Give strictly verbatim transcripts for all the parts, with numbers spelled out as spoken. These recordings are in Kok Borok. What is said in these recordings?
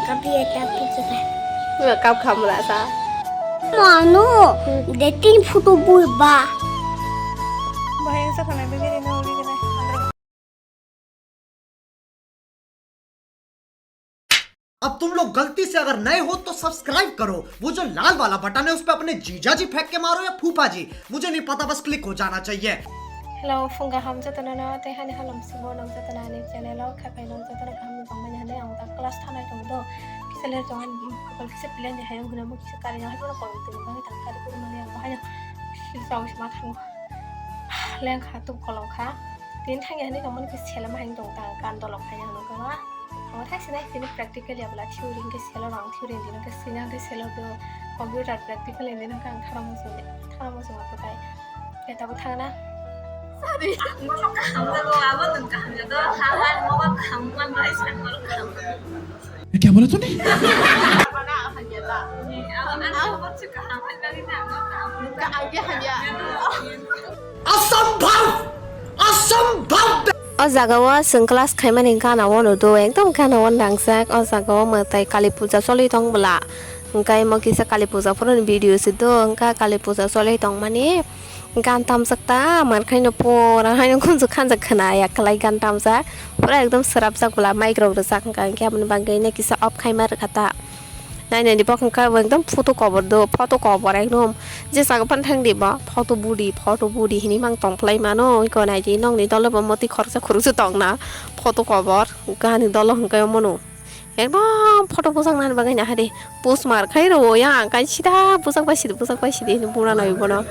Kapiya ta puja ba. Wah, kap khamla sa. Mano, dating photo bui ba. Bahai ang sakha nai, beberi na uli kene. अब तुम लोग गलती से अगर नए हो तो सब्सक्राइब करो, वो जो लाल वाला बटन है उस पे अपने जीजा जी फेंक के मारो या फूफा जी, मुझे नहीं पता, बस क्लिक हो जाना चाहिए। Hello, phung kaham jotono no, tei hani halom subo nong jotono ani channel o, khapai nong jotono kaham ni tongmani hwnwi ang da class thanai tong do, kisa ler tong ani, kopal kisa pilai ni hayung hwnwi mo kisa kari hai bono kol tini bagwi tang kari kuri mani ang bahai no kisa chawisa ma thango. Lengkha tuk kolong kha. Tini thangya hinwi tongmani khe selama hinwi tong ta, gan dolok khaina hinwi tongma. Tamo thai sinai tini practical ya bwla theory hinkhe selo rang theory hinkhe sina hinkhe selo do computer practical hinkhe nang kang thara muchung de, thara muchung apo tai. Eta bo thangna. Sorry. Kaham jago, abo nung kaham jago. Hawan mo kaham man bai sang mo kaham. ये क्या बोला तूने? असंभव! असंभव! O jaga o chwng class khaimani gana o no do, ekdom gana o nangjak. O jaga o mwtai Kali puja choli tong bwla, hwnkhe imo kisa Kali puja phuru ni video se do, wngkha Kali puja choli tongmani. Gan tamjak ta, mar khaino pura haino khunju khanjak khwna ya kwlai gan tamjak. Pura ekdom swrapjak bwla, mic rok rwjak wngkha, hinkhe aboni bagwi no kisa off khaima rwkha ta. Nai nai di bokong kha bo ekdom photo kobor do, photo kobor ekdom. Je sago phano thang di bo, photo budi, photo budi hinwi mang tong phlai mano, iko nai di nokni dolo bo moti khoroksa khoroksa tong na, photo kobor, gani dolo hwnkhe omono. Ekdom photo bujak nani bagwi nahadi. Post mar khai rwo yang ang kai sida bujak bai sidi, bujak bai sidi hinwi bura nai bono.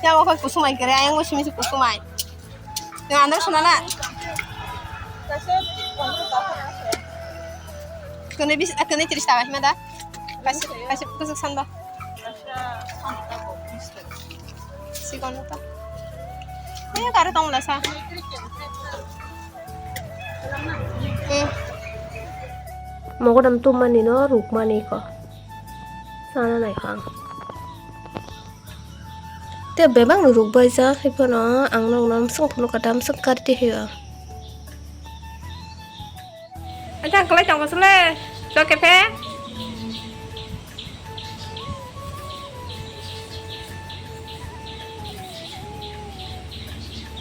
Yang o kai kusumai kere, yang o simi si kusumai. Yang andar sana na. Kene bis, kene tiris taka hima da. Kasih, kasih kusuk sanda. Sikon ta. Ayo karo tong la sa. Hmm. Mogodam tumani no rukmani ko. Sana nai kha ang. Te bebak no rukbai ja, hai phano ang no no msung phano kata msung karti hiyo. Acha, ang kwlai tongo sole. Chok kephe.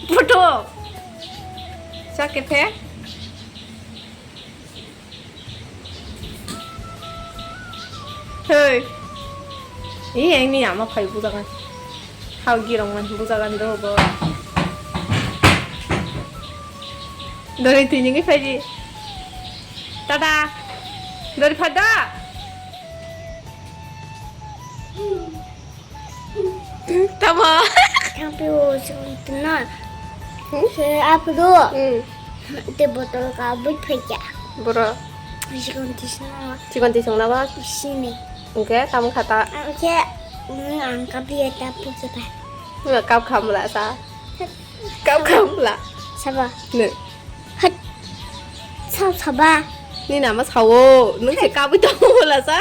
Photo. Chok kephe. Hei. Ih, yang ni ama phai bujagan. Hao girong man bujagan do bo. Dori tini ngi phai di. Tada. Dori phai da. Tamo? Tangpi o sikon tuna. Hmm? Se apdo. Hmm. Te botol ka bui phaikya. Boro. Sikon tisna. Sikon tisong na ba? Sini. Oke, kamu kata. Oke, hmm, ang kapi eta puja pa. Nggak kap kamla sa. Kap kamla. Saba. Ne. Hat. Sa saba. Ni nama sawo. Nung se kapi tong la sa.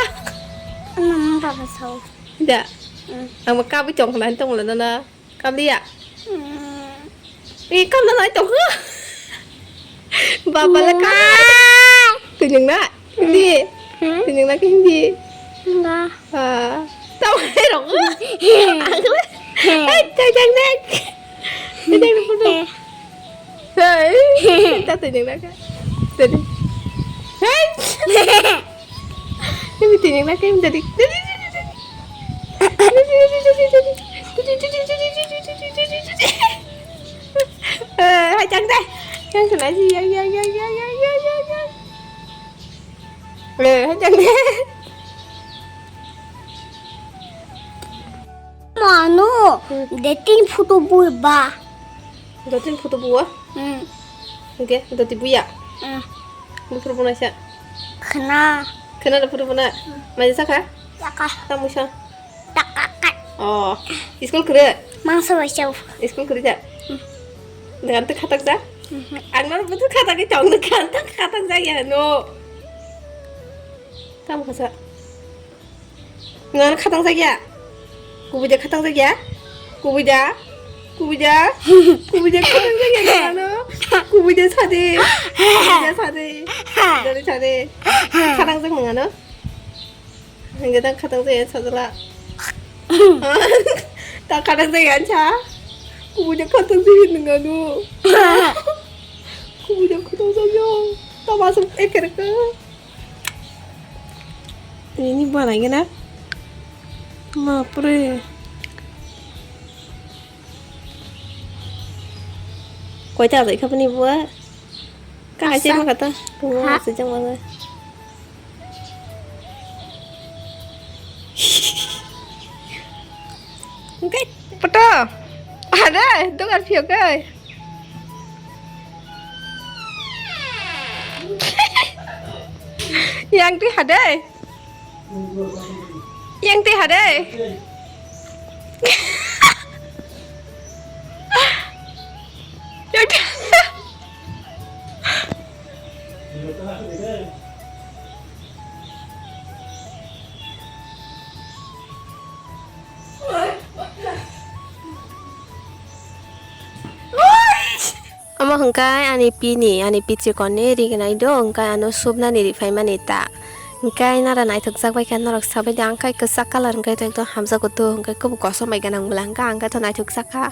Nama baba sawo. Da. Hmm. Ang ma kabwi tong khna tong la na. Kabli ya. Hmm. I kam na nai tong. Baba la kam. Mama. Tunyung na. Hindi. Hmm? Tunyung na ke hindi. Enggak. Ah. Tau hai rong. Hai, jang jang dek. Jang jang dek. Hai. Tau tunyung na ka. Tadi. Hai. Ini tinggal lagi yang tadi. Eh, hajang deh. Yang kena sih, yang, yang, yang. Eh, hajang deh. Mano, hmm, dating photo bui ba. Dating photo bua? Hmm. Oke, dati buya. Hmm. Buphuru bunaisa. Khna. Khna da phuru buna. Hmm. Mai saka? Saka. Tamu sa. Takaka. Oh, school kre? Mangsa bai chau. School kre ja? Hmm. Dengan tu khatak ja? Hmm. Ang nang betul khatak ke chong dengan tak khatak ja ya no. Tamu khasa. Ngan khatang jakya. Kubui da khatang jakya. Kubui da. Kubui da. Kubui da khatang jakya nano. Kubui de sade. Kubui de sade. Dori sade. Khatang jak nang ano. Hingke tang khatang jak sajala. Ta khatang jak ansa. Kubui de khatang jak nang ano. Kubui de khatang jak yo. Ta masuk eker ke. Ini buat lagi na. Ma pre. Koita bai kha bini bua? Kaisa ma kata. Bua sejak ma. Oke. Poto. Ada, dogar pio kai. Yang ti hade. Yang ti hade. Yang ti. Omo hwnkhe ani pini, ani pitrikorni rignai do, hwnkhe ano subnani riphaimani ta. Hwnkhe nara naithokjak bai kha norok sabai di, ang khai kwchak colour hwnkhe to ekdom hamjakgo to, hwnkhe kubuk kosom bai gwnang bwla hwnkhe ang khe to naithokjak kha.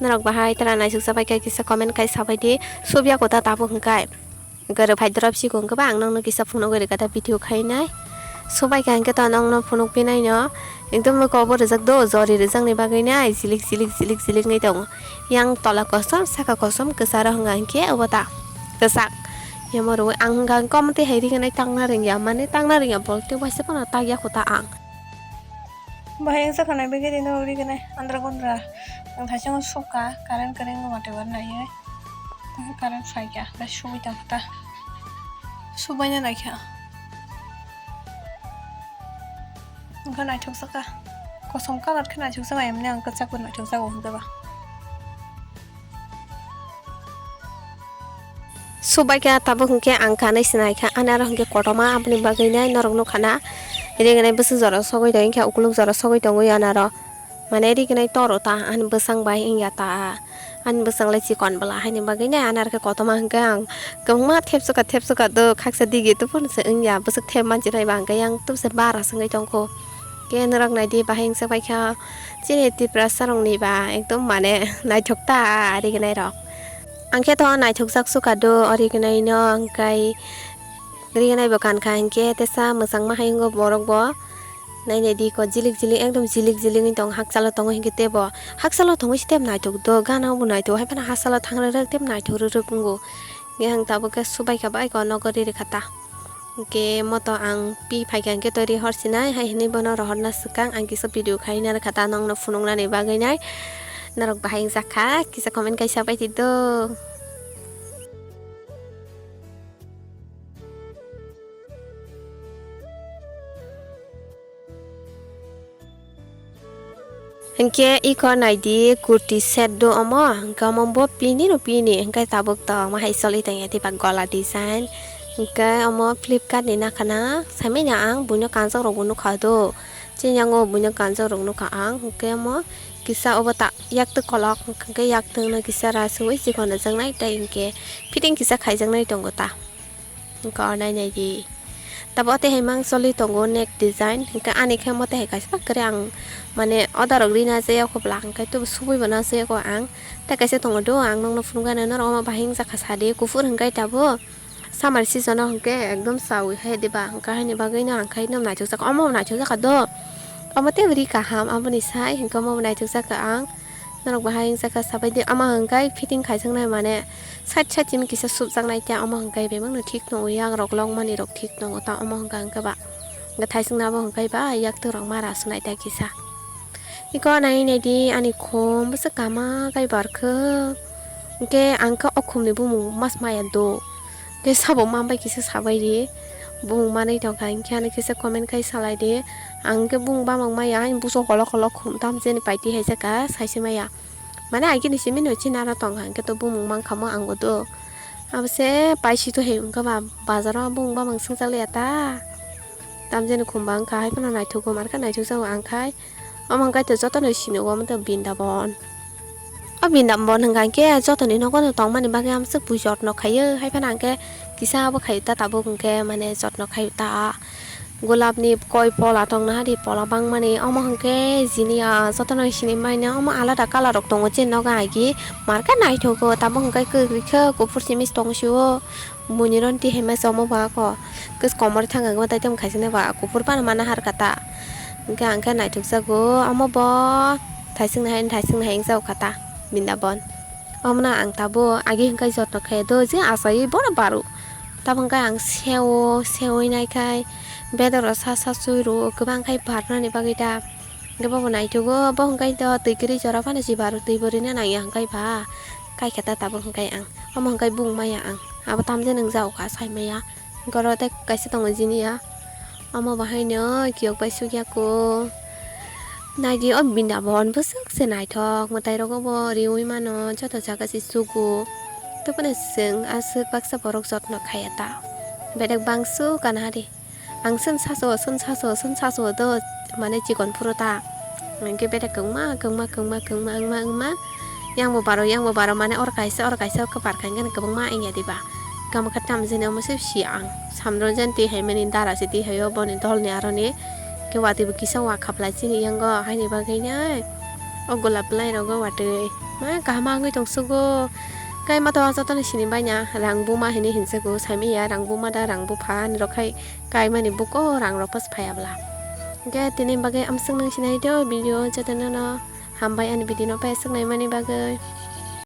Norok bahai tara naithokjak bai kha kisa comment khai sabai di, subya kota tabuk hwnkhe. Gari phai drop si kung khe ba ang nokno kisa phunugwi rwkha ta video khainai. Subai kha hwnkhe to nokno phunuk phinai no. Ekdom kok bo rijak do, jori rijak ni bagwi nai jilik jilik jilik jilik nai tongo. Yang tola kosom, saka kosom, kwcharo hwnga hwnkhe obo ta kwchak. Yamo rwui ang hwnga hwnkhe omo twi hai rignai tangna rwngya, mane tangna rwngya bolong tei waisa phano takya kho ta ang. Bahai wngsa khanai begede norok rignai andra gondra. Ang thaichungo sukha current kwrwngno watwi warnai. Current phaikha, bai subui tongkha ta. Subaina naikha. Wngkha naithokjakha. Kosom colour khe naithokjakha, emni ang kwchakbo naithokjago hwnkhe ba. Subaikha tabuk hwnkhe ang kanwi sinaikha, ani aro hwnkhe kotorma aboni bagwi nai norok nukha na. Rignai bwswk jora sogwi tongkha, ukuluk jora sogwi tongwi anaro. Mane rignai toro ta ani bwsang bai wngya ta. Ani bwsang le chikon bwla haini bagwi nai, ani aro khe kotorma hwnkhe ang kwbangma thepsukha thepsukha do khaksa digi tubun se wngya, bwswk thep manchilai ba hwnkhe yang tubuse bara se wngwi tongkho. Khe norok naidi bahai wngsa baikha chini Tiprasa rokni ba ekdom mane naithok ta rignai rok. Ang khe to naithokjak sukha do o rignai no, hwnkhe rignai bo kankha hwnkhe tesa mwchangma hai wngo borok bo. Nai nai di ko jilik jilik ekdom jilik jilik wng tong hakchalo tongo hwnkhe tebo hakchalo tongwi se tebo naithok do gana bo naithok hai phano hakchalo thang rwrwk tebo naithok rwrwk wngo. Hwnkhe ang tabuk khe subai kha bai ko nogo ri rwkha ta. Hwnkhe moto ang pi phaikha hwnkhe tori hor sinai hai hwnwi bono rohorna swkang ang kisa video khaina rwkha ta nokno phunuknani bagwi nai. Norok bahai wngjakha kisa comment kaisa bai di do. Hwnkhe iko naidi kurti set do omo, hwnkhe omo bo pini no pini, hwnkhe tabuk to omo hai choli tongya diba gola design. Hwnkhe omo Flipkart ni nakhana, saimanya ang buino kanjak rokbo nukha do, chini yango buino kanjak rok nukha ang, hwnkhe omo kisa obo ta yaktwk kolok, hwnkhe yaktwk no kisa rasugwi chikon rwjaknai tei hwnkhe fitting kisa khaijaknai tongo ta. Wngkha o nainai di. Tabo o tei hai mang choli tongo neck design. Hwnkhe ani khe omo tei hai kaisa kwrwi ang mane order rok rina chaya kho bwla hwnkhe tei subui bo na chaya kho ang. Tei kaisa tongo do ang nokno phunukgana norok omo bahai wngjakha sadi kuphur hwnkhe tabo summer season o hwnkhe ekdom chaui hai diba hwnkhe haini bagwi no ang khai no naithok jakha omo bo naithok jakha do. Omo tei ri kaham aboni sai hwnkhe omo bo naithok jakha ang. Norok bahai wngjakha sabai di omo hwnkhe fitting khaijaknai mane. Side side simi kisa subjaknai tei omo hwnkhe bebakno thik tongo, yagrok longmani rok thik tongo, ta omo hwnkha hwnkhe ba hwnkhe thaisingna bo hwnkhe ba yaktwk rok mara sunai ta kisa. Iko nai nai di ani khum bwswk kama kai barkhe hwnkhe ang khe o khumni bumung mas maya do, tei sabo ma bai kisa sabai di, bumung manwi tongkha hwnkhe ano kisa comment khai salai di, ang khe bumung bamang maya ani buso kolok kolok khum tamjani paiti hai jakha saisi maya. Mane agini simi no chini aro tongkha hwnkhe to bumung mankha mo ang bo do. Abo se paisi to hai wngkha ba bazar o bumung bamang swngchar liya ta. Tamjani khum ba wngkha hai phano naithok go markha naithok jago ang khai. Omo hwnkhe to jotono sini o omo to Brindaban. O bini da bon hwnkha hwnkhe jotoni nogo no tongmani bagwi amswk bui jotno khaio, hai phano hwnkhe kisa abo khaio ta tabuk hwnkhe mane jotno khaio ta. Gulab ni koi pola tongna hari pola bangmani omo hwnkhe jini ya jotono sini manya omo alada colour rok tongo je nogo agi markhe naithogo tabuk hwnkhe kwrwi khe kuphur simi tongo sio. Buini ron tihai ma se omo ba ko. Kis komor thang ang ma taitam khaising ba kuphur phano mana har kata. Hwnkhe ang khe naithok jago omo bo thaising hai thaising hai wng jago kata. Bini da bon. Omo no ang tabuk agi hwnkhe jotno khe do je achai bono baro. Tabuk hwnkhe ang seo seoi nai khai bedoro sa sa sui rwo kwbang khai barnani bagwi da. Hwnkhe bobo naithogo bo hwnkhe to twi kwrwi jora phano si baro twi bo rina nangya hwnkhe ba. Kai khe ta tabuk hwnkhe ang omo hwnkhe bung maya ang abo tamjani wng jago kha sai maya. Goro tei kaisa tongo jini ya. Omo bahaino kiyok bai sukya ko. Naidi o bini da bon bwswk se naithok mwtai rogo bo riwi mano joto jaga se sugo. Tei phano chwng aswk baksa borok jotno khaiya ta. Bedek bangso kana hari. Ang swn saso swn saso swn saso do mane chikon phuru ta. Hwnkhe bedek kwngma kwngma kwngma kwngma wngma wngma. Yang bo baro yang bo baro mane oro kaisa oro kaisa kwpar khai hwnkhe kwbangma wngya diba. Kamo khe tamjani omo se si ang samrok jan twi hai mani dara se twi hai o boni dol ni aro ni khe watwi bo kisa wa khaplai chini yango haini bagwi nai o golap bwlai rogo watwi ma kaham wngwi tong sugo kai ma to jotono sini baina rang buma hinwi hinsugo saimanya rang buma da rang bupha ni rok khai kai mani buko rang rok pas phaya bwla hwnkhe tini bagwi amswk nang sinai do video jotono no. Hambai ani video no paisuk naimani bagwi.